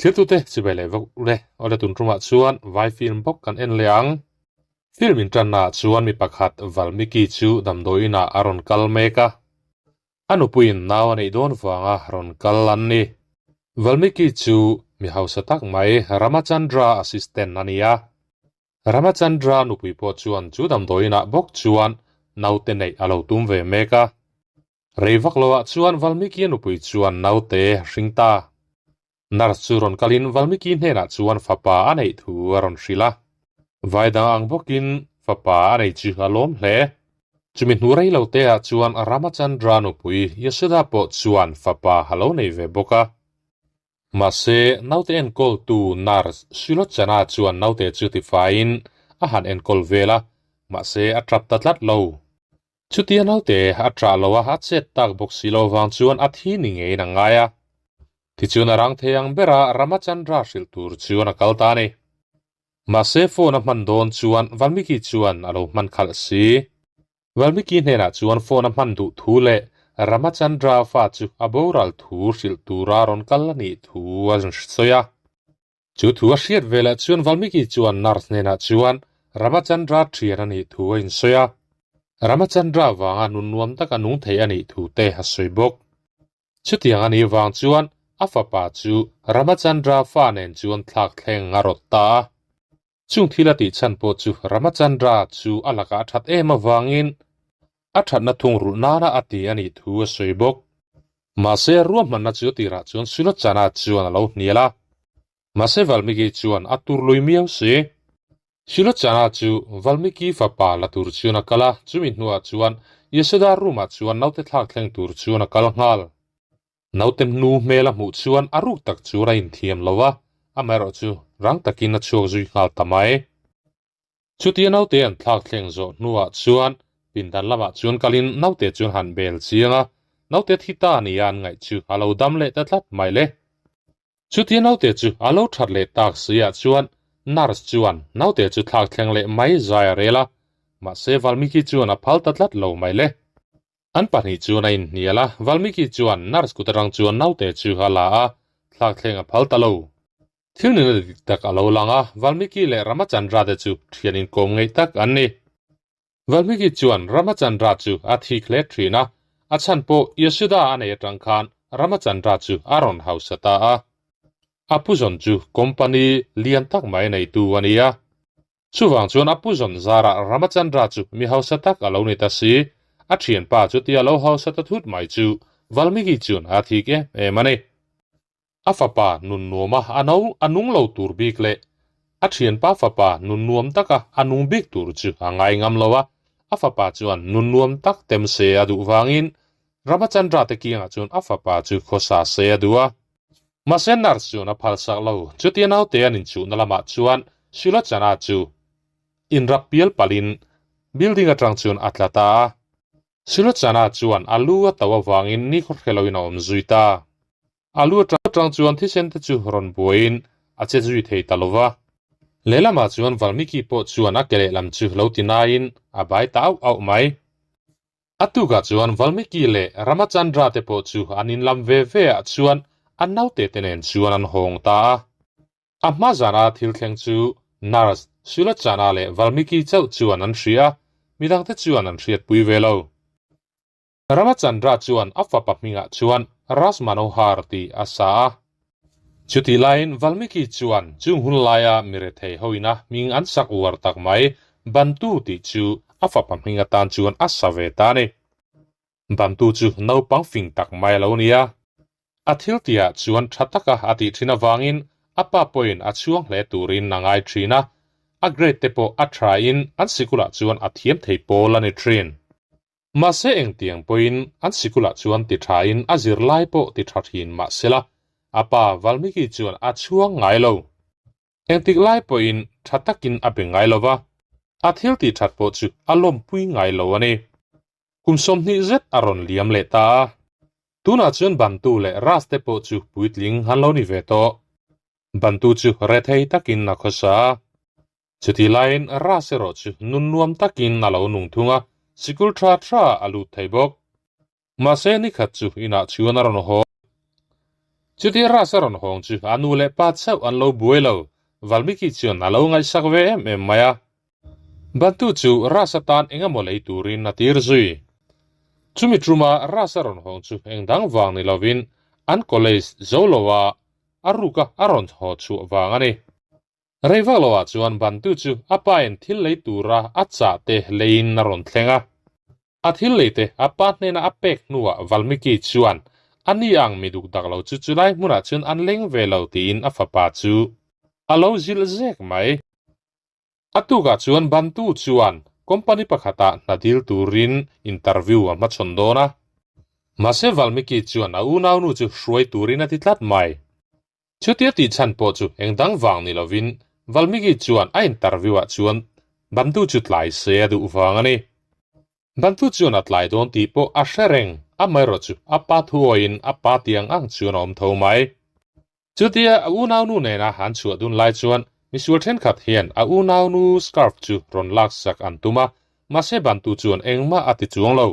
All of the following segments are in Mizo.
Thiltute chibai leh vek ule, awle tun tumah chuan vai film bawk kan en leh ang. Film intanna ah chuan mi pakhat Valmiki chu damdawiin ah a rawn kal mek a. A nupuiin nau a neih dawn vanga rawn kal an ni. Valmiki chu mi hausa tak mai Ramachandra assistant a ni a. Ramachandra nupui pawh chuan chu damdawiin ah bawk chuan naute neih a lo tum ve mek a. Rei vak lo ah chuan Valmiki nupui chuan naute a hring ta. Nurse chu rawn kalin Valmiki hnenah chuan fapa a neih thu a rawn hrilh a. Vai dang ang bawkin fapa a nei chu a lawm hle. Chumi hnu rei lo te ah chuan Ramachandra nupui Yashoda pawh chuan fapa a lo nei ve bawk a. Mahse, naute enkawltu nurse Sulochana chuan naute chu tifaiin a han enkawl vel a, mahse a tap ta tlat lo. Chutia naute a ṭah lo a, a chet tak bawk si lo vang chuan a thi ni ngeiin a ngai a. Tichuan a rang thei ang bera Ramachandra hrilh tur chuan a kal ta a ni. Mahse phone a hman dawn chuan Valmiki chuan a lo hman khalh si. Valmiki hnenah chuan phone a hman duh thu leh Ramachandra fa chu a boral thu hrilh tura rawn kal a nih thu a sawi a. Chu thu a hriat velah chuan Valmiki chuan nurse hnenah chuan Ramachandra thian a nih thu a insawi a. Ramachandra vanga nun nuam taka nung thei a nih thu te a sawi bawk. Chutiang a nih vang chuan a fapa chu Ramachandra fa nen chuan thlak thleng a rawt ta a. Chung thil a tih chhan pawh chu Ramachandra chu a lakah a that em avangin a thatna thungrulh nana a ti a nih thu a sawi bawk. Mahse, ruahmanna chu tirah chuan Sulochana chuan a lo hnial a. Mahse, Valmiki chuan a tur lui miau si. Sulochana chu Valmiki fapa la tur chuan a kal a, chumi hnuah chuan Yashoda room-ah chuan naute thlak thleng tur chuan a kal nghal. Naute hnu hmel a hmuh chuan a ruk tak chuan a inthiam lo a, amaherawhchu rang takin a chhuak zui nghal ta mai. Chutia naute an thlak thleng zawh hnuah chuan pindan lamah chuan kalin naute chuan han bel chiang a, naute thi ta nia an ngaih chu a lo dam leh ta tlat mai le. Chutia naute chu a lo that leh tak si ah chuan nurse chuan naute chu thlak thleng leh mai zai a rel a, mahse Valmiki chuan a phal ta tlat lo mai le. An pahnih chuan a inhnial a, Valmiki chuan nurse kut atang chuan naute chu a la a, thlak thleng a phal ta lo. Thil nuna dik tak a lo lang a, Valmiki leh Ramachandra te chu thian inkawm ngeih tak an ni. Valmiki chuan Ramachandra chu a thik hle thin a, a chhan pawh Yashoda a nei atang khan Ramachandra chu a rawn hausa ta a. A puzawn chu company lian tak mai neitu a ni a. Chuvang chuan a puzawn zarah Ramachandra chu mi hausa tak a lo ni ta si. A thianpa chutia lo hausa ta thut mai chu Valmiki chuan a thik em em a ni. A fapa nun nuama a no a nung lo tur bik leh a thianpa fapa nun nuam taka a nung bik tur chu a ngai ngam lo a, a fapa chuan nun nuam tak tem se a duh vangin Ramachandra te kiangah chuan a fapa chu khawsa se a duh a. Mahse nurse chuan a phalsak lo, chutia naute an inchuhna lamah chuan Sulochana chu inrap pial palhin building atang chuan a tla ta a. Sulochana chuan a lu a to avangin ni khaw hre loin a awm zui ta. A lu atang chuan thisen te chu rawn buaiin a che zui thei ta lova. Lehlamah chuan Valmiki pawh chuan a ke lehlam chu lo ti naiin a bai ta auh auh mai. A tukah chuan Valmiki leh Ramachandra te pawh chu an inlam ve ve ah chuan an naute te nen chuan an hawng ta a. A hma zana thil thleng chu nurse Sulochana leh Valmiki chauh chuan an hria a, midangte chuan an hriatpui ve lo. Ramachandra chuan a fapa hmingah chuan Raj Manohar tih a sa a. Chutih laiin Valmiki chuan chung hun laia mi rethei hoina hming an sak uar tak mai Bantu tih chu a fapa hming atan chuan a sa ve ta a ni. Bantu chu naupang fing tak mai a lo ni a. A thil tihah chuan tha taka a tih thin avangin a pa pawhin a chhuang hle turin a ngai thin a, a grade te pawh a thain an sikulah chuan a thiam thei pawl a ni thin. Mahse engtiang pawhin an sikulah chuan ti thain a zirlai pawh ti tha thin mahsela a pa Valmiki chuan a chhuang ngai lo. Engtik lai pawhin tha takin a be ngai lo va, a thil tih that pawh chu a lawmpui ngai lo a ni. Kum 20 zet a rawn liam leh ta a, tunah chuan Bantu leh Ras te pawh chu puitling an lo ni ve tawh. Bantu chu rethei takin a khawsa a, chutih laiin Ras erawh chu nun nuam takin a lo nung thung a, sikul tha tha a lut thei bawk. Mahse nikhat chu inah chuan a rawn haw. Chutia Rasa rawn hawng chu a nu leh pa chauh an lo buai lo, Valmiki chuan a lo ngaihsak ve em em mai a. Bantu chu Rasa tan eng emaw lei turin a tir zui. Chumi tuma Rasa rawn hawng chu eng dang vang ni lovin an college zo loa a ruka a rawn haw chhuah vang a ni. Rei vak loah chuan Bantu chu a pain thil lei tura a chah te leiin a rawn thleng a. A thil lei te a pa hnena a pek hnuah Valmiki chuan a ni ang mi duk dak lo chu chulai hmunah chuan an leng ve lo tiin a fapa chu a lo zilh zek mai. A tukah chuan Bantu chuan company pakhatah hna dil turin interview a hmachhawn dawn a. Mahse Valmiki chuan a unaunu chu hruai turin a ti tlat mai. Chutia tih chhan pawh chu eng dang vang ni lovin Valmiki chuan a interview ah chuan Bantu chu tlai se a duh vang a ni. Bantu chuan a tlai dawn tih pawh a hre reng, amaherawh chu a pa thu awiin a pa tiang ang chuan a awm tho mai. Chutia a unaunu nena an chhuah dun lai chuan misual thenkhat hian a unaunu scarf chu rawn laksak an tum a, mahse Bantu chuan engmah a ti chuang lo,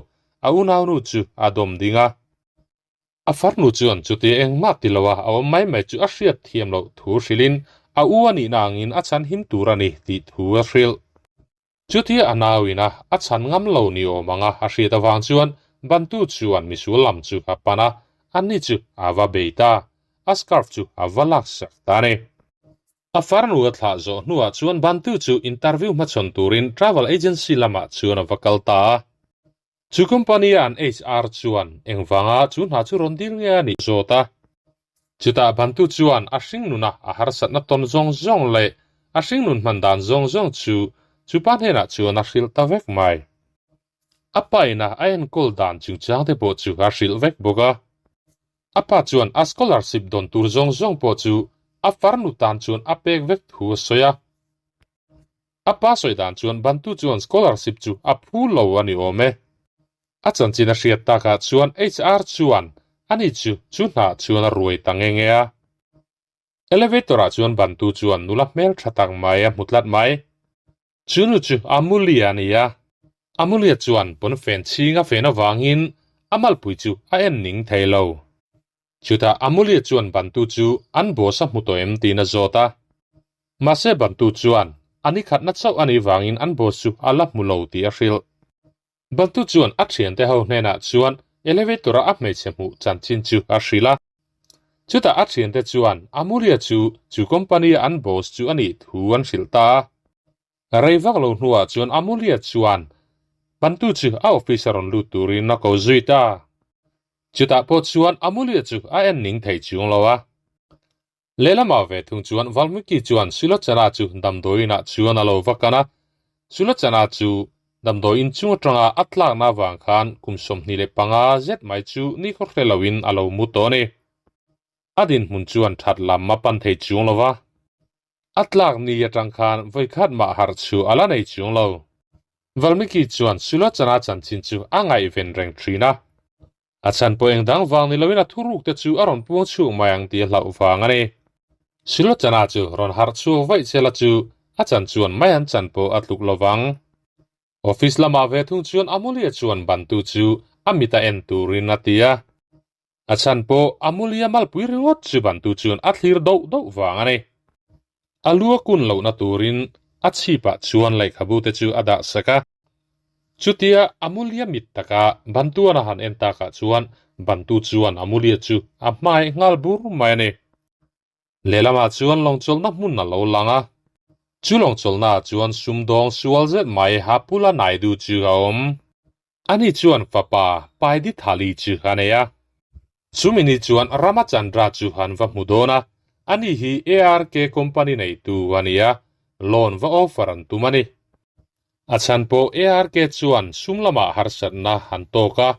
a unaunu chu a dawm ding a. A farnu chuan chuti engmah ti loa a awm mai mai chu a hriat thiam loh thu hrilhin a u a nihna angin a chhan him tur a ni tih thu a hrilh. Chutia a nauin a a chhan ngam lo ni awm anga a hriat avang chuan Bantu chuan misual lam chu a pan a, ani chu a va bei ta, a scarf chu a va laksak ta a ni. A farnu a thlah zawh hnuah chuan Bantu chu interview hmachhawn turin travel agency lamah chuan a va kal ta a. Chu company a an HR chuan engvanga chu hna chu rawn dil nge a nih zawt a. Chutah Bantu chuan a hringnuna a harsatna tawn zawng zawng leh a hringnun hman dan zawng zawng chu chu pa hnenah chuan a hrilh ta vek mai. A pa ina a enkawl dan chungchang te pawh chu a hrilh vek bawk a. A pa chuan a scholarship dawn tur zawng zawng pawh chu a farnu tan chuan a pek vek thu a sawi a. A pa sawi dan chuan Bantu chuan scholarship chu a phu lo a ni awm e. A chanchin a hriat takah chuan HR chuan ani chu chu hnah chuan a ruai ta nge nge a. Elevator ah chuan Bantu chuan nula hmel tha tak mai a hmu tlat mai. Chu nu chu Amulia a ni a. Amulia chuan pawnfen chhing a fen avangin a malpui chu a en ning thei lo. Chutah Amulia chuan Bantu chu an boss a hmu tawh em tiin a zawt a. Mahse Bantu chuan a ni khatna chauh a nih vangin an boss chu a la hmu lo tih a hrilh. Bantu chuan a thiante ho hnenah chuan elevator-a a hmeichhe hmuh chanchin chu a hrilh a. Chutah a thiante chuan Amulia chu chu company-a an boss chu a nih thu an hrilh ta a. Rei vak lo hnuah chuan Amulia chuan Bantu chu a office a rawn lut turin a ko zui ta. Chutah pawh chuan Amulia chu a en ning thei chung lo a. Lehlamah ve thung chuan Valmiki chuan Sulochana chu damdawiinah chuan a lo va kan a. Sulochana chu damdawiin chung atanga a tlakna avang khan kum 25 zet mai chu nikhaw hre loin a lo mu tawh a ni. A dinhmun chuan that lam a pan thei chung lo va. A tlak ni atang khan vawikhat mah harh chu a la nei chung lo. Valmiki chuan Sulochana chanchin chu a ngaihven reng thin a. A chhan pawh eng dang vang ni loin a thuruk te chu a rawn puang chhuak mai ang tih a hlauh vang a ni. Sulochana chu rawn harh chhuak vaih chela chu a chan chuan mai an chan pawh a tluk lo vang. Office lamah ve thung chuan Amulia chuan bantu chu a mit a en turin a ti a. A chhan pawh Amulia malpui ringawt chu bantu chuan a thlir doh doh vang a ni. A lu a kun lohna turin a chhipah chuan lehkhabu te chu a dah sak a. Chutia Amulia mit taka Bantuan a han en takah chuan Bantu chuan Amulia chu a hmai nghal bur mai a ni. Lehlamah chuan lawngchawlhna hmun a lo lang a. Chu lawngchawlhnaah chuan sumdawng sual zet mai Hapula Naidu chu a awm. Ani chuan fapa Paidithali chu a nei a. Chumi ni chuan Ramachandra chu an va hmu dawn a, ani hi ARK company neitu a ni a, loan va offer an tum a ni. A chhan pawh ARK chuan sum lamah harsatna an tawk a,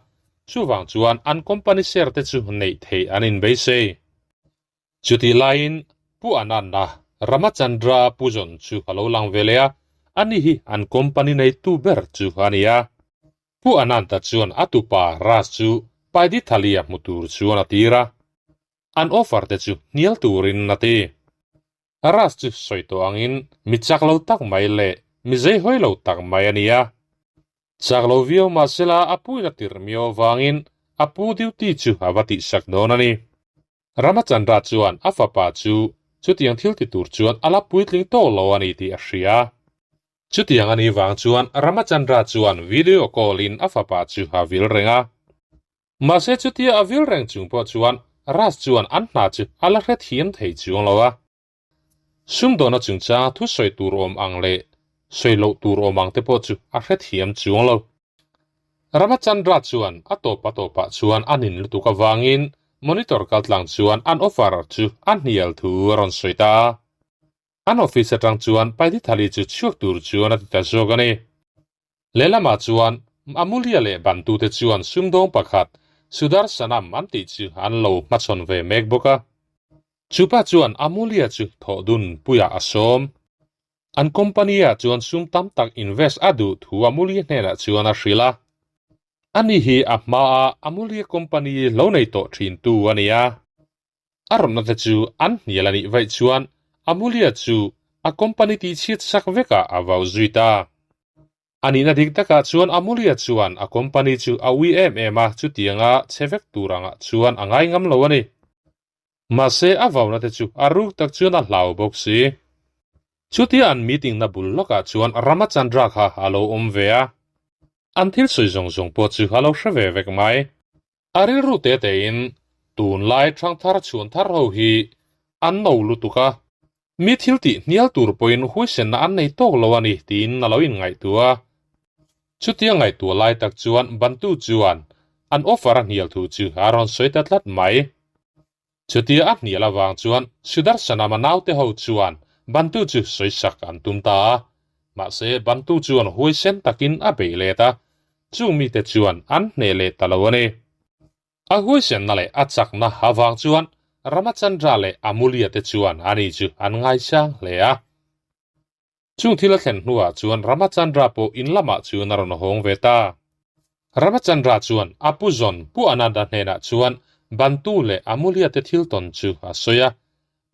chuvang chuan an company share te chu neih theih an inbeisei. Chutih laiin Pu Ananda Ramachandra Pujon chu a lo lang ve leh a, ani hi an company neitu ber chu a ni a. Pu Ananda chuan a tupa Raj chu Paidithali-a hmu tur chuan a tir a, an offer te chu hnial turin a ti. Raj chu sawi tawh angin mi chak lo tak mai leh mi zeihawi lo tak mai a ni a. Chak lo viau mahsela a puin a tirh miau avangin a pu duty chu a va tihsak dawn a ni. Ramachandra chuan a fapa chu chutiang thil ti tur chuan a la puitling tawk lo a ni tih a hria. Chutiang a nih vang chuan Ramachandra chuan video call in a fapa chu a vil reng a. Mahse chutia a vil reng chung pawh chuan Raj chuan an hna chu a la hrethiam thei chuang lo a. Sumdawna chungchanga thu sawi tur awm ang leh sawi loh tur awm ang te pawh chu a hrethiam chuang lo. Ramachandra chuan a tawp a tawpah chuan a nin lutuk avangin monitor kaltlang chuan an offer chu a hnial thu a rawn sawi ta a. An office atang chuan Paidithali chu chhuak tur chuan a ti ta zawk a ni. Lehlamah chuan Amulya leh bantute chuan sumdawng pakhat Sudarsanam an tih chu an lo hmachhawn ve mek bawk a. Chupa chuan Amulya chu thawh dun puiah a sawm. An company-ah chuan sum tam tak invest a duh thu Amulya hnenah chuan a hrilh a. Ani hi a hmaa Amulya company lo nei tawh thintu a ni a. A rawnna te chu an hnial a nih vaih chuan Amulya chu a company tih chhiat sak vekah a vau zui ta. A nihna dik takah chuan Amulya chuan a company chu a ui em em a, chutianga chhe vek tur angah chuan a ngai ngam lo a ni. Mahse a vauna te chu a ruk tak chuan a hlau bawk si. Chutia an meeting na bul lawkah chuan Ramachandra kha a lo awm ve a. An thil sawi zawng zawng pawh chu a lo hre ve vek mai. A rilru te tein tunlai thangthar chhuan thar ho hi an no lutuk a, mi thil tih hnial tur pawhin huaisenna an nei tawk lo a ni tiin a lo inngaihtuah a. Chutia ngaihtuah lai tak chuan Bantu chuan an offer a hnial thu chu a rawn sawi ta tlat mai. Chutia a hnial avang chuan Sudarsanama naute ho chuan Bantu chu sawisak an tum ta a. Mahse, Bantu chuan huaisen takin a beih let a, chung mite chuan an hneh leh ta lo a ni. A huaisenna leh a chakna avang chuan Ramachandra leh Amulya te chuan ani chu an ngaisang hle a. Chung thil a thlen hnuah chuan Ramachandra pawh in lamah chuan a rawn hawng ve ta. Ramachandra chuan a pu zawn Pu Ananda hnenah chuan Bantu leh Amulya te thil tawn chu a sawi a.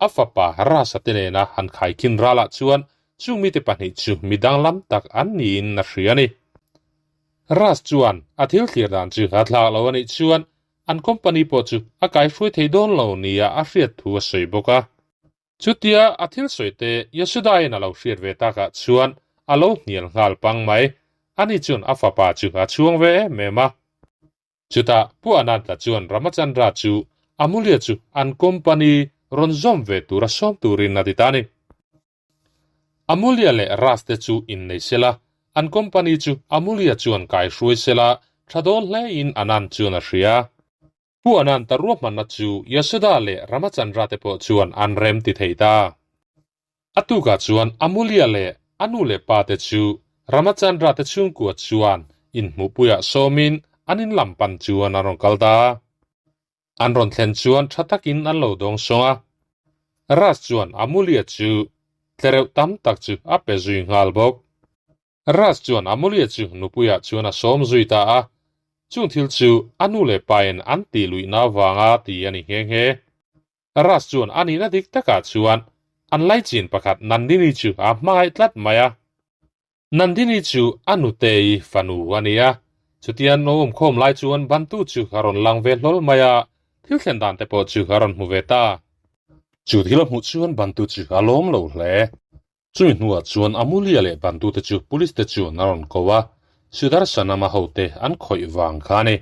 A fapa Rasa te nena han khaikhin ralah chuan chung mite pahnih chu mi danglam tak an niin a hria a ni. Ras chuan a thil thlir dan chu a thlak lo a nih chuan an company pawh chu a kaihruai thei dawn lo nia a hriat thu a sawi bawk a. Chutia a thil sawi te Yasuda-in a lo hriat ve takah chuan a lo hnial nghal pang mai. Ani chuan a fapa chu a chhuang ve em em a. Chutah Pu Ananta chuan Ramachandra chu Amulya chu an company rawn zawm ve tura sawm turin a ti ta a ni. Amulya leh Raj te chu innei sela, an company chu Amulya chuan kai hruai sela tha dawn hlein Anand chuan a hria. Pu Ananta ruahmanna chu Yashoda leh Ramachandra te pawh chuan an rem ti thei ta. A tukah chuan Amulya leh a nu leh pa te chu Ramachandra te chhungkua chuan inhmuhpuiah sawmin an in lam pan chuan an rawn kal ta. An rawn thlen chuan tha takin an lo dawng sawng a. Raj chuan Amulya chu tlereuh tam tak chu a pe zui nghal bawk. Raj chuan Amulya chu nupuiah chuan a sawm zui ta a, chung thil chu a nu leh pain an tih luihna avanga ti a ni nghe nghe. Raj chuan a nihna dik takah chuan an laichin pakhat Nandini chu a hmangaih tlat mai a. Nandini chu a nutei fanu a ni a, chutia an lo awmkhawm lai chuan Bantu chu a rawn lang ve hlawl mai a, thil thlen dan te pawh chu a rawn hmu ve ta. Chu thil a hmuh chuan Bantu chu a lawm lo hle. Chumi hnuah chuan Amulya leh bantute chu police te chuan a rawn ko a, Sudarsanama hote an khawih vang kha a ni.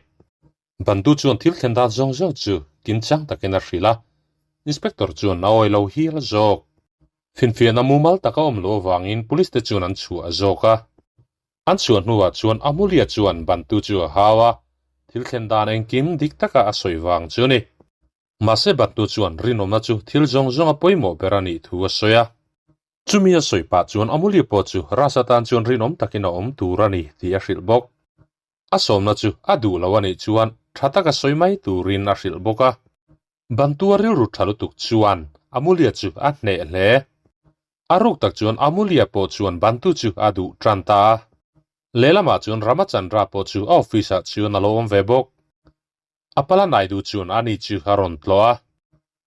Bantu chuan thil thlen dan zawng zawng chu kimchang takin a hrilh a, Inspector chuan a awi lo hial zawk. Finfiahna mumal taka awm loh avangin police te chuan an chhuah zawk a. An chhuah hnuah chuan Amulya chuan bantu chu a hau a, thil thlen dan engkim dik taka a sawi vang chu a ni. Mahse Battu chuan rinawmna chu thil zawng zawnga pawimawh ber a nih thu a sawi a. Chumi a sawi pah chuan Amulya pawh chu Rasa tan chuan rinawm takin a awm tur a ni tih a hrilh bawk. A sawmna chu a duh lo a nih chuan tha taka sawi mai turin a hrilh bawk a. Bantua rilru tha lutuk chuan Amulya chu a hneh hle. A ruk tak chuan Amulya pawh chuan Bantu chu a duh tan ta a. Lehlamah chuan Ramachandra pawh chu a office ah chuan a lo awm ve bawk. A pala Naidu chuan ani chu a rawn tlawh a,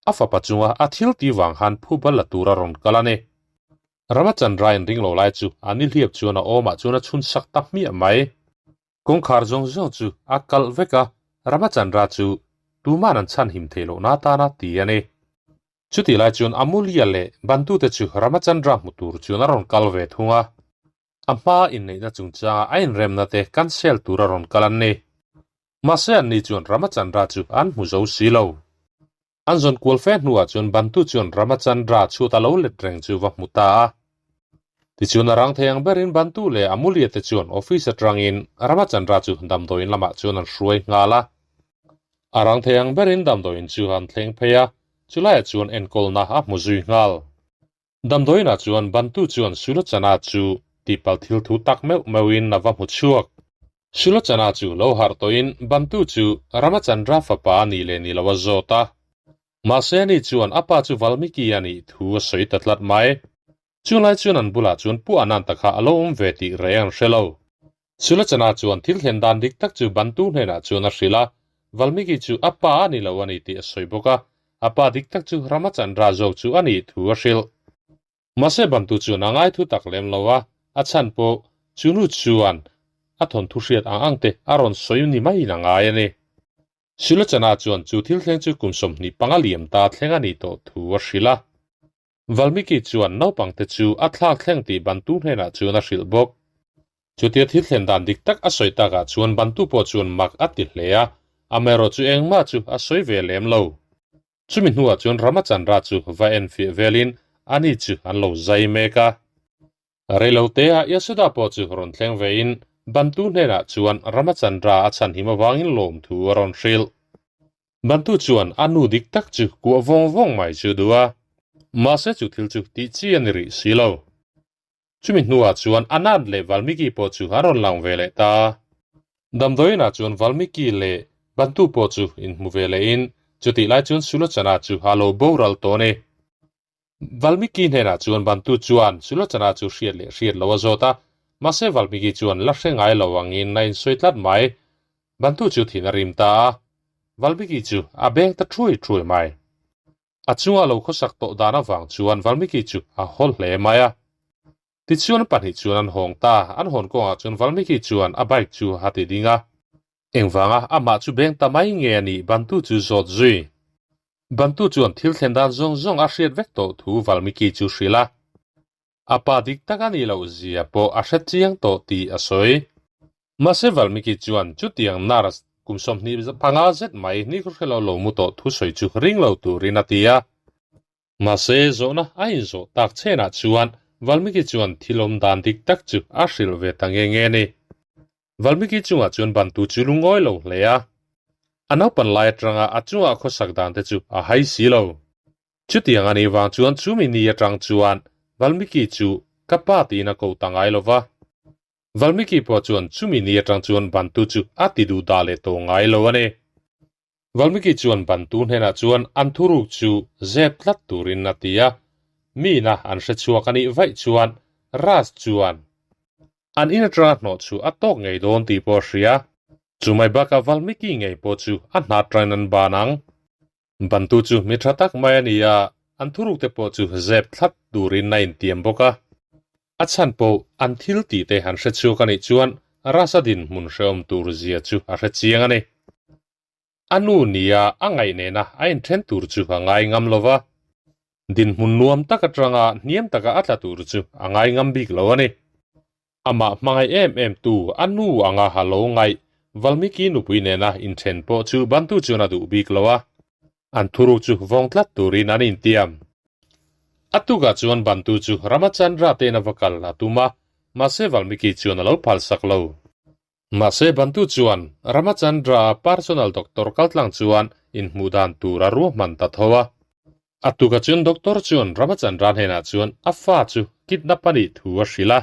a fapa chunga a thil tih vang khan phuba la tur a rawn kal a ni. Ramachandra in ring lo lai chu a nihliap chuan a awmah chuan a chhun sak ta hmiah mai. Kawngkhar zawng zawng chu a kalh vek a, Ramachandra chu Tuman an chhanhim theih lohna atana ti a ni. Chutih lai chuan Amulya leh Bantute chu Ramachandra hmu tur chuan a rawn kal ve thung a. A hma inneihna chungchanga a inremna te cancel tur a rawn kal an ni. Mahse anni chuan Ramachandra chu an hmu zo si lo. An zawn kual fe hnuah chuan Bantu chuan Ramachandra chhuat a lo let reng chu va hmu ta a. Tichuan a rang thei ang berin Bantu leh Amulya te chuan office atangin Ramachandra chu damdawiin lamah chuan an hruai nghal a. A rang thei ang berin damdawiin chu an thleng phei a, chulaiah chuan enkawlna a hmu zui nghal. Damdawiinah chuan Bantu chuan Sulochana chu tihpalh thil thu tak meuh meuhin a va hmu chhuak. Sulochana chu lo harh tawhin Bantu chu Ramachandra fapa a nih leh ni lo a zawt a. Mahse ani chuan a pa chu Valmiki a nih thu a sawi ta tlat mai. Chulai chuan an bulah chuan Pu Ananta kha a lo awm ve tih reng an hre lo. Sulochana chuan thil thlen dan dik tak chu Bantu hnenah chuan a hrilh a, Valmiki chu a pa a ni lo a ni tih a sawi bawk a, a pa dik tak chu Ramachandra zawk chu a nih thu a hrilh. Mahse Bantu chuan a ngai thu tak lem lo a, a chhan pawh chu nu chuan a thawnthu hriat ang ang te a rawn sawi ni maiin a ngai a ni. Sulochana chuan chu thil thleng chu kum 25 liam ta thleng a nih tawh thu a hrilh a. Valmiki chuan naupangte chu a thlak thleng tih Bantu hnenah chuan a hrilh bawk. Chutia thil thlen dan dik tak a sawi takah chuan Bantu pawh chuan mak a ti hle a, amaherawh chu engmah chu a sawi ve lem lo. Chumi hnuah chuan Ramachandra chu va enfiah velin ani chu an lo zai mek a. Reilotea Yasuda pawh chu rawn thleng vein Bantu hnenah chuan Ramachandra a chhanhim avangin lawmthu a rawn hrilh. Bantu chuan a nu dik tak chu kuah vawng vawng mai chu duh a, mahse chu thil chu tih chi a ni rih si lo. Chumi hnuah chuan Anand leh Valmiki pawh chu an rawn lang ve leh ta. Damdawiinah chuan Valmiki leh Bantu pawh chu inhmu ve lehin chutih lai chuan Sulochana chu a lo boral tawh a ni. Valmiki hnenah chuan Bantu chuan Sulochana chu hriat leh hriat lo a zawt a, mahse Valmiki chuan la hre ngai lo angin a insawi tlat mai. Bantu chu thin a rim ta a, Valmiki chu a beng ta thuai thuai mai. A chunga lo khawsak tawh dan avang chuan Valmiki chu a haw hle mai a. Tichuan pahnih chuan an hawng ta, an hawn kawngah chuan Valmiki chuan a bike chu a ti ding a. Engvanga amah chu beng ta mai nge a nih Bantu chu zawt zui. Bantu chuan thil thlen dan zawng zawng a hriat vek tawh thu Valmiki chu hrilh a. A pa dik tak a nih loh zia pawh a hre chiang tawh tih a sawi. Mahse Valmiki chuan chutiang nurse kum 25 zet mai ni khaw hrelo lo mu tawh thusawi chu ring lo turin a ti a. Mahse zawhna a inzawh tak chenah chuan Valmiki chuan thil awm dan dik tak chu a hrilh ve ta nge nge a ni. Valmiki chungah chuan bantu chu lungawi lo hle a. A naupan lai atanga a chunga khawsak dan te chu a hai si lo. Chutiang a nih vang chuan chumi ni atang chuan Valmiki chu ka pa tiin a ko ta ngai lo va. Valmiki pawh chuan chumi ni atang chuan bantu chu a ti duh dah leh tawh ngai lo a ni. Valmiki chuan bantu hnenah chuan an thuruk chu zep tlat turin a ti a, mina an hre chhuak a nih vaih chuan Raj chuan an in atanga hnawh chu a tawk ngei dawn tih pawh a hria. Chumai bakah Valmiki ngei pawh chu a hna atangin an ban ang. Bantu chu mi tha tak mai a ni a, an thuruk te pawh chu zep tlat turin a intiam bawk a. A chhan pawh an thil tih te han hre chhuak a nih chuan Rasa dinhmun hrehawm tur zia chu a hre chiang a ni. A nu nia a ngaih nena a inthen tur chu a ngai ngam lo va, dinhmun nuam tak atanga hniam taka a tla tur chu a ngai ngam bik lo a ni. Amah hmangaih em em tu a nu anga ha lo ngaih Valmiki nupui nena inthen pawh chu bantu chuan a duh bik lo a, an thuruk chu vawng tlat turin an intiam. A tukah chuan bantu chu Ramachandra tein a va kal a tum a, mahse Valmiki chuan a lo phalsak lo. Mahse bantu chuan Ramachandra personal doctor kaltlang chuan inhmuh dan tur a ruahman ta tho a. A tukah chuan doctor chuan Ramachandra hnenah chuan a fa chu kidnap a nih thu a hrilh a.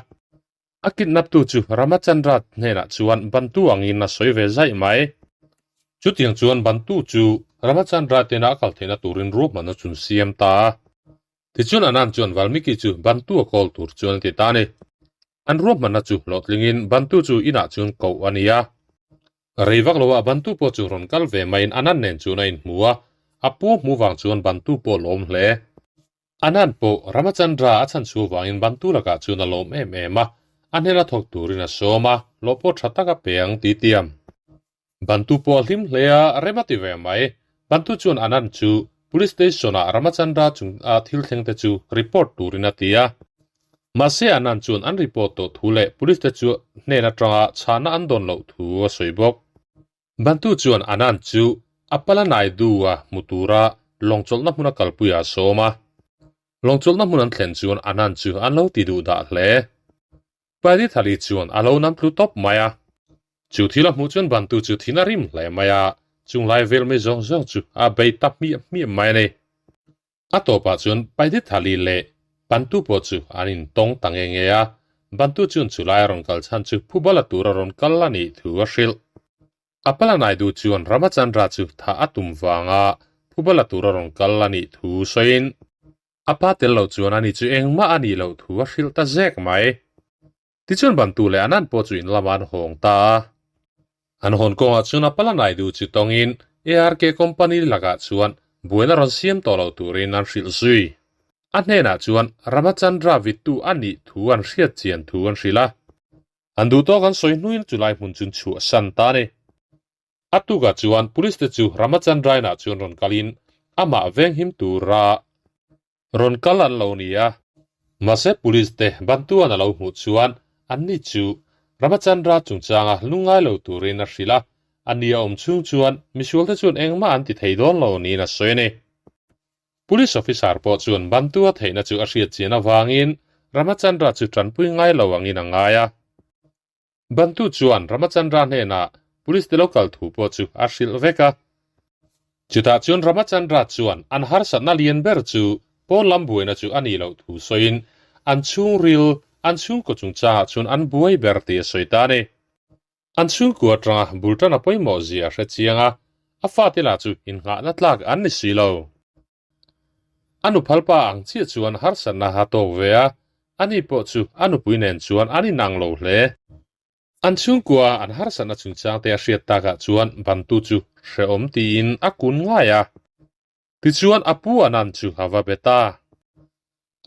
A kidnap tu chu Ramachandra hnenah chuan bantu angin a sawi ve zaih mai. Chutiang chuan bantu chu Ramachandra tena a kal theihna turin ruahman a chun siam ta a. Tichuan Anand chuan Valmiki chu bantu a kawl tur chuan a ti ta a ni. An ruahmanna chu hlawhtlingin bantu chu inah chuan koh a ni a. Rei vak loah bantu pawh chu rawn kal ve maiin Anand nen chuan a inhmu a, a pu hmu vang chuan bantu pawh a lawm hle. Anand pawh Ramachandra a chhan chhuah vangin bantu lakah chuan a lawm em em a, a hnena thawk turin a sawm a, hlawh pawh tha tak a pe ang ti tiam. Bantu pawh a hlim hle a, rem a ti ve mai. Bantu chuan Anand chu Police Station-ah Ramachandra chunga thil thleng te chu report turin a ti a. Mahse Anand chuan an report tawh thu leh Police te chu hnen atanga chhahna an dawn loh thu a sawi bawk. Bantu chuan Anand chu Apala Naidu-a hmu tura lawngchawlhna hmuna kalpuiah a sawm a. Lawngchawlhna hmun an thlen chuan Anand chu an lo ti duh dah hle. Paidithali chuan a lo nam tlu tawp mai a. Chu thil a hmuh chuan bantu chu thin a rim hle mai a, chung lai vel mai zawng zawng chu a bei ta hmiah hmiah mai a ni. A tawpah chuan Paidithali leh Bantu pawh chu an intawng ta nge nge a, Bantu chuan chu lai a rawn kal chhan chu phubala tur a rawn kal a nih thu a hrilh. Apala Naidu chuan Ramachandra chu thah a tum vanga phubala tur a rawn kal a nih thu sawiin, A pa tel lo chuan ani chu engmah a nih loh thu a hrilh ta zek mai. Tichuan Bantu leh Anand pawh chu in lamah an hawng ta a. An hawn kawngah chuan Apala Naidu chu tawngin ARK company lakah chuan buaina rawn siam tawh lo turin an hrilh zui. A hnenah chuan Ramachandra vittu a nih thu an hriat chian thu an hrilh a. An duh tawk an sawi hnuin chulai hmun chu an chhuahsan ta a ni. A tukah chuan police te chu Ramachandrainah chuan rawn kalin amah venghim tura rawn kal an lo ni a. Mahse police te bantuan a lo hmuh chuan anni chu Ramachandra chungchanga lungngai lo turin a hrilh a, a ni a awm chhung chuan misual te chuan engmah an ti thei dawn lo niin a sawi a ni. Police officer pawh chuan bantua theihna chu a hriat chian avangin Ramachandra chu tanpui ngai lo angin a ngai a. Bantu chuan Ramachandra hnenah Police te lo kal thu pawh chu a hrilh vek a. Chutah chuan Ramachandra chuan an harsatna lian ber chu pawn lam buaina chu a nih loh thu sawiin an chhungril, an chhungkaw chungchangah chuan an buai ber tih a sawi ta a ni. An chhungkua atanga bul tan a pawimawh zia a hre chiang a, a fate lah chu innghahna tlak an ni si lo. A nuphalpa ang chiah chuan harsatna a tawk ve a, ani pawh chu a nupui nen chuan an inang lo hle. An chhungkua an harsatna chungchangte a hriat takah chuan bantu chu hrehawm tiin a kun ngai a. Tichuan a pu Anand chu a va be ta.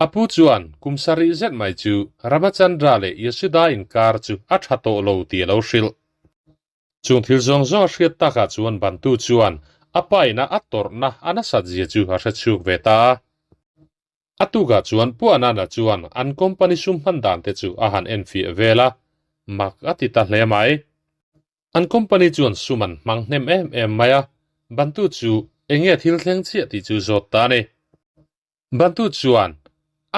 A pu chuan kum sarih zet mai chu Ramachandra leh Yashoda inkar chu a tha tawh lo tih a lo hrilh. Chung thil zawng zawng a hriat takah chuan Bantu chuan a pa ina a tawrhna a nasat zia chu a hre chhuk ve ta a. A tukah chuan Pu Anana chuan an company sum hman dan te chu a han enfiah vel a, mak a ti ta hle mai. An company chuan sum an hmang hnem em em mai a, Bantu chu enge thil thleng chiah tih chu zawt ta a ni. Bantu chuan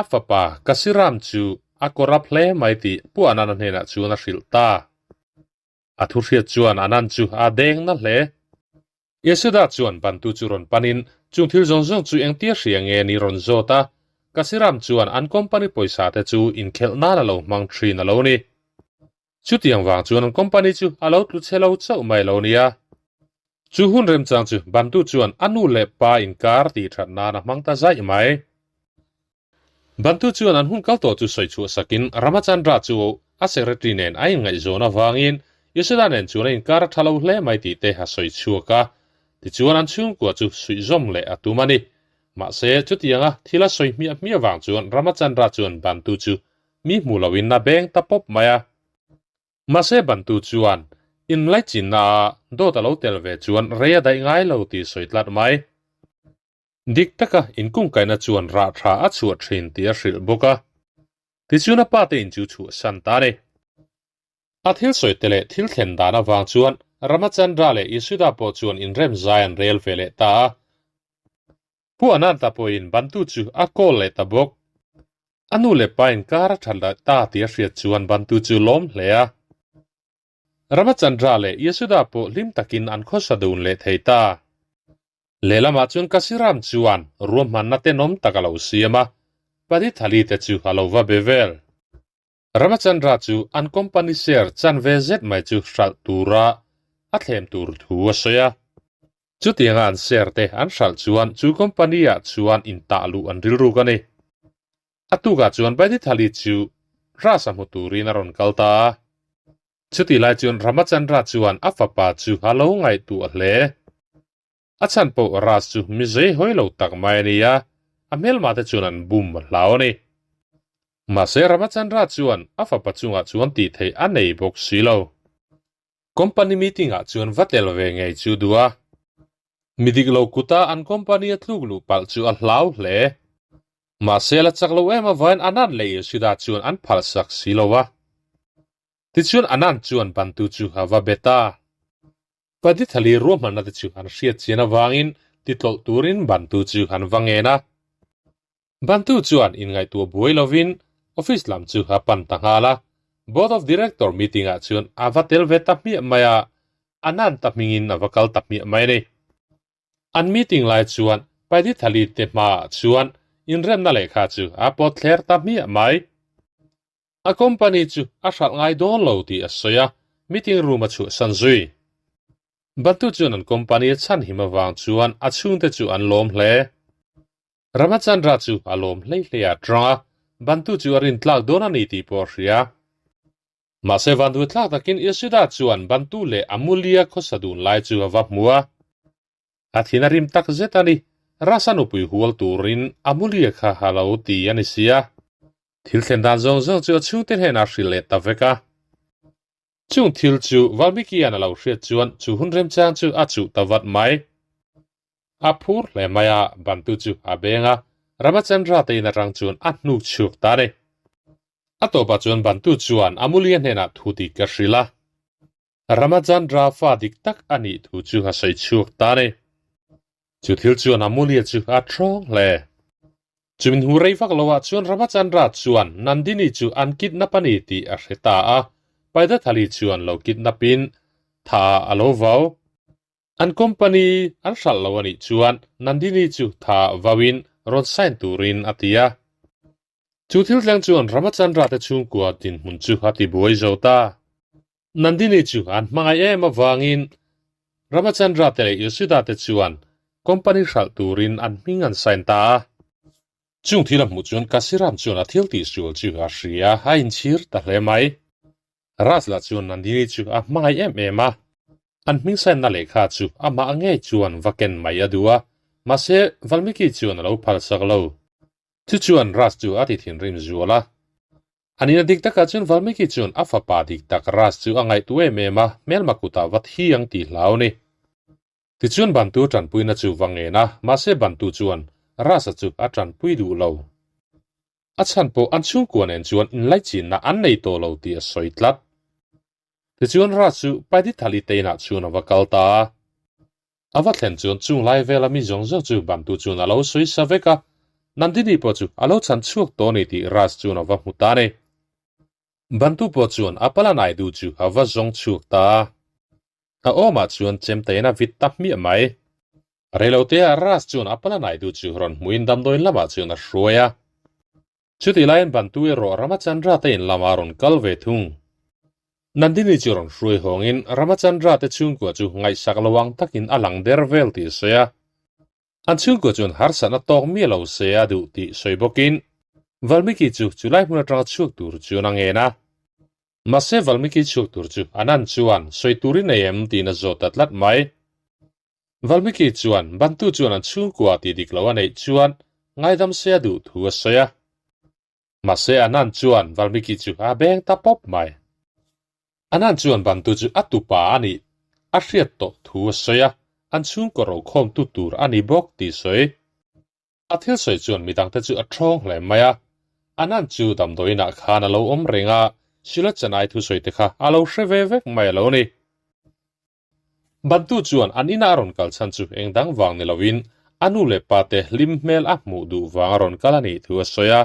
a fapa Kasiram chu a corrupt hle mai tih Pu Anana hnenah chuan a hrilh ta. A thu hriat chuan Anand chu a deng na hle. Yashoda chuan Bantu chu rawn panin chung thil zawng zawng chu engtia hria nge ni rawn zawt a, Kasiram chuan an company pawisa te chu inkhelh nan a lo hmang thin a lo ni. Chutiang vang chuan an company chu a lo tlu chhe lo chauh mai lo nia. Chu hun remchang chu Bantu chuan a nu leh pa inkar tih that nan a hmang ta zaih mai. Bantu chuan an hun kal tawh chu sawi chhuah sakin Ramachandra chu a secretary nen a inngaihzawn avangin Yashoda nen chuan a inkar a tha lo hle mai tih te a sawi chhuak a. Tichuan an chhungkua chu suihzawm leh a tum a ni. Mahse, chutianga thil a sawi hmiah hmiah vang chuan Ramachandra chuan Bantu chu mi hmu loin a beng ta pawp mai a. Mahse Bantu chuan inlaichinna ah dawt a lo tel ve chuan rei a daih ngai lo tih sawi tlat mai. Dik taka inkungkaihna chuan rah tha a chhuah thin tih a hrilh bawk a. Tichuan a pa te in chu chhuahsan ta a ni. A thil sawi te leh thil thlen dan avang chuan Ramachandra leh Yashoda pawh chuan inrem zai an rel ve leh ta a. Pu Ananta pawhin Bantu chu a call leh ta bawk. A nu leh pa inkar a that leh ta tih a hriat chuan Bantu chu lawm hle a. Ramachandra leh Yashoda pawh hlim takin an khawsa dun leh thei ta. Lehlamah chuan Kasiram chuan ruahmanna tenawm tak a lo siam a, Padithali te chu a lo va be vel. Ramachandra chu an company share chanve zet mai chu hralh tura a thlem tur thu a sawi a. Chutianga an share te an hralh chuan chu company ah chuan intah luh an rilruk a ni. A tukah chuan Baidithali chu Rasa hmu turin a rawn kal ta a. Chutih lai chuan Ramachandra chuan a fapa chu a lo ngaihtuah hle. A chhan pawh Ras chu mi zei hawi lo tak mai a ni a, a hmelma te chuan an bum a hlau a ni. Mahse Ramachandra chuan a fapa chungah chuan tih theih a nei bawk si lo. Company meeting ah chuan va tel ve ngei chu duh a. Mi dik lo kuta an company a tluk luh palh chu a hlau hle. Mahse la chak lo em avain Anand leh Yashoda chuan an phalsak si lo a. Tichuan Anand chuan bantu chu a va bet a. Padithali ruahmanna te chu an hriat chian avangin titlawlh turin bantu chu an va ngen a. Bantu chuan inngaihtuah buai lovin office lam chu a pan ta nghal a, Board of Director meeting ah chuan a va tel ve ta hmiah mai a, a nan ta hmingin a va kal ta hmiah mai a ni. An meeting lai chuan Paidithali te hmaah chuan inremna lehkha chu a pawt thler ta hmiah mai. A company chu a hralh ngai dawn lo tih a sawi a, meeting room a chhuahsan zui. Bantu chuan an company a chhanhim avang chuan a chhungte chu an lawm hle. Ramachandra chu a lawm hlei hlei a tang a, Bantu chu a rin tlak dawn a ni tih pawh a hria. Mahse vanduai thlak takin Yashoda chuan Bantu leh Amulya khawsa dun lai chu a va hmu a. A thin a rim tak zet a ni, Rasa nupui hual turin Amulya kha a lo ti a ni sia. Thil thlen dan zawng zawng chu a chhungte hnenah a hrilh leh ta vek a. Chung thil chu Valmikian a lo hriat chuan chu hun remchang chu a chuh ta vat mai. A phur hle mai a, bantu chu a beng a, Ramachandra te in atang chuan a hnuk chhuak ta a ni. A tawpah chuan bantu chuan Amulya hnenah thu dik a hrilh a. Ramachandra fa dik tak a nih thu chu a sawi chhuak ta a ni. Chu thil chuan Amulya chu a thawng hle. Chumin hu rei vak loah chuan Ramachandra chuan Nandini chu an kidnap a ni tih a hre ta a, Paidathali chuan lo kidnap-in tha a lo vau. An company an hralh lo a nih chuan Nandini chu tha vauin rawn sign turin a ti a. Chu thil thleng chuan Ramachandra te chhungkua dinhmun chu a ti buai zo ta. Nandini chu an hmangaih em avangin Ramachandra te leh Yashoda te chuan company hralh turin an hming an sign ta a. Chung thil a hmuh chuan Kasiram chuan a thil tihsual chu a hria a, a inchhir ta hle mai. Raj lah chuan Nandini chu a hmangaih em em a, an hming sign-na lehkha chu amah ngei chuan va ken mai a duh a, mahse Valmiki chuan a lo phalsak lo. Chu chuan Raj chu a ti thinrim zual a. A nihna dik takah chuan Valmiki chuan a fapa dik tak Raj chu a ngaihtuah em em a, hmelma kutah va thi ang tih hlau a ni. Tichuan Bantu tanpuina chu va ngen a, mahse Bantu chuan Raj-a chu a tanpui duh lo. A chhan pawh an chhungkua nen chuan inlaichinna an nei tawh lo tih a sawi tlat. Tichuan Raj chu Paidithali te inah chuan a va kal ta a. A va thlen chuan chung lai vela mi zawng zawng chu Bantu chuan a lo sawi sa vek a, Nandini pawh chu a lo chhan chhuak tawh a ni tih Raj chuan a va hmu ta a ni. Bantu pawh chuan a pala Naidu chu a va zawng chhuak ta a. A awmah chuan chemtein a vit ta hmiah mai. Reilotea Raj chuan a pala Naidu chu rawn hmuin damdawiin lamah chuan a hruai a. Chutih laiin Bantu erawh Ramachandra te in lamah a rawn kal ve thung. Nandini chu rawn hruai hawngin Ramachandra te chhungkua chu ngaihsak lo ang takin a lang der vel tih a sawi a. An chhungkua chuan harsatna tawk miah lo se a duh tih sawi bawkin Valmiki chu chulai hmun atanga chhuak tur chuan a ngen a. Mahse Valmiki chhuak tur chu Anand chuan sawi tur i nei em tiin a zawt ta tlat mai. Valmiki chuan Bantu chuan an chhungkua tih dik lo a neih chuan ngaidam se a duh thu a sawi a. Mahse Anand chuan Valmiki chu a beng ta pawp mai. Anand chuan Bantu chu a tupa a nih a hriat tawh thu a sawi a, an chhungkaw rokhawmtu tur a ni bawk tih sawi. A thil sawi chuan midangte chu a thawng hle mai a, Anand chu damdawiinah khan a lo awm reng a, Sulochanai thusawi te kha a lo hre ve vek mai a lo ni. Bantu chuan an ina a rawn kal chhan chu eng dang vang ni loin a nu leh pa te hlim hmel a hmuh duh vang a rawn kal a nih thu a sawi a,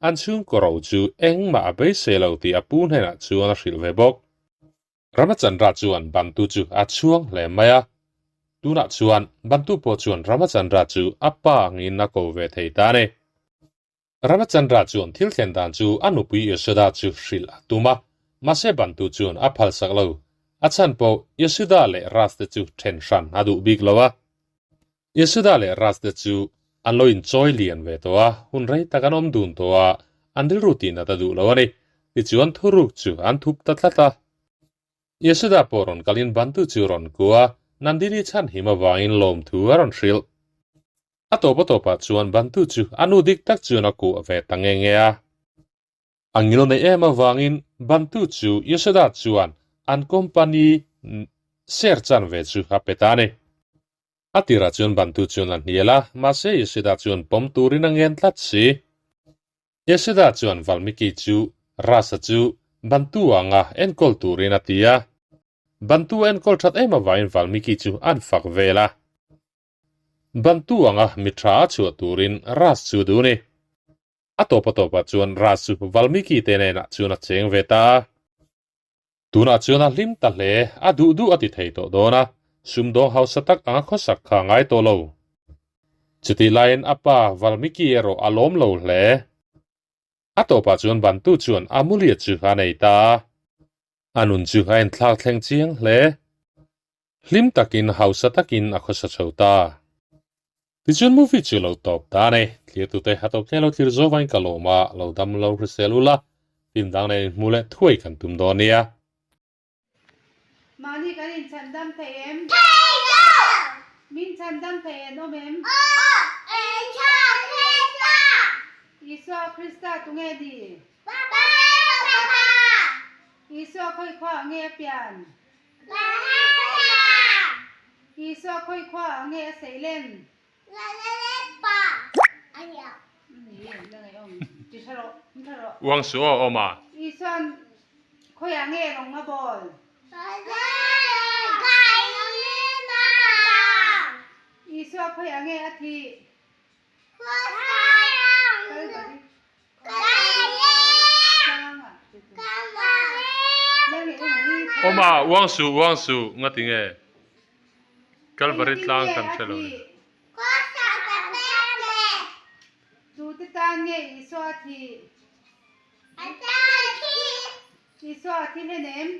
an chhungkaw ro chu engmah a beisei lo tih a pu hnenah chuan a hrilh ve bawk. Ramachandra chuan Bantu chu a chhuang hle mai a, tunah chuan Bantu pawh chuan Ramachandra chu a pa angin a ko ve thei ta a ni. Ramachandra chuan thil thlen dan chu a nupui Yashoda chu hrilh a tum a, mahse Bantu chuan a phalsak lo. A chhan pawh Yashoda leh Raj te chu then hran a duh bik lo a. Yashoda leh Raj te chu an lo inchawi lian ve tawh a, hun rei tak an awm dun tawh a, an rilru tihnat a duh lo a ni. Tichuan thuruk chu an thup ta tlat a. Yashoda pawh rawn kalin Bantu chu rawn kua a, Nandini chhan him avangin lawmthu a rawn hrilh. A tawp a tawpah chuan Bantu chu a nu dik tak chuan a kuah ve ta nge nge a. A ngil nei em avangin Bantu chu Yashoda chuan an company share chan ve chu a pe ta a ni. A tirah chuan Bantu chuan a hnial a, mahse Yashida chuan pawm turin a ngen tlat si. Yashida chuan Valmiki chu Rasa chu Bantu anga enkawl turin a ti a. Bantu a enkawl that em avangin Valmiki chu an fak vel a. Bantu anga mi tha a chhuah turin Ras chu duh ni. A tawp a tawpah chuan Ras chu Valmiki te nenah chuan a cheng ve ta a. Tunah chuan a hlim ta hle, a duh duh a ti thei tawh dawn a, sumdawng hausa tak anga khawsak kha a ngai tawh lo. Chutih laiin a pa Valmiki erawh a lawm lo hle. A tawpah chuan Bantu chuan Amulia chu a nei ta a. A nun chu a inthlak thleng chiang hle. Hlim takin hausa takin a khawsa chho ta. Tichuan movie chu lo tawp ta a ni. Thlirtute a tawp thleng lo thlir zawvain ka lawm a, lo dam lo hrisel ula, film dang nen inhmu leh thuai kan tum dawn nia. Mahni kan inchhandam thei em? Thei lo! Min chhandam thei an awm em? Aw, ei tha Krista! Isua Krista tunge ni? Papa Papa! Isua khawi khuaah nge a pian? Isua khawi khua ah nge a sei len? Uang su aw awm a. Isuan khawi ah nge rawng a bawl? Isua khawi ah nge a thih? Awm a, uang suh, uang suh, ngati nge Kalvari tlang kan hre lo ni. Tute tan nge Isua a thih? Isua a thi hlen em?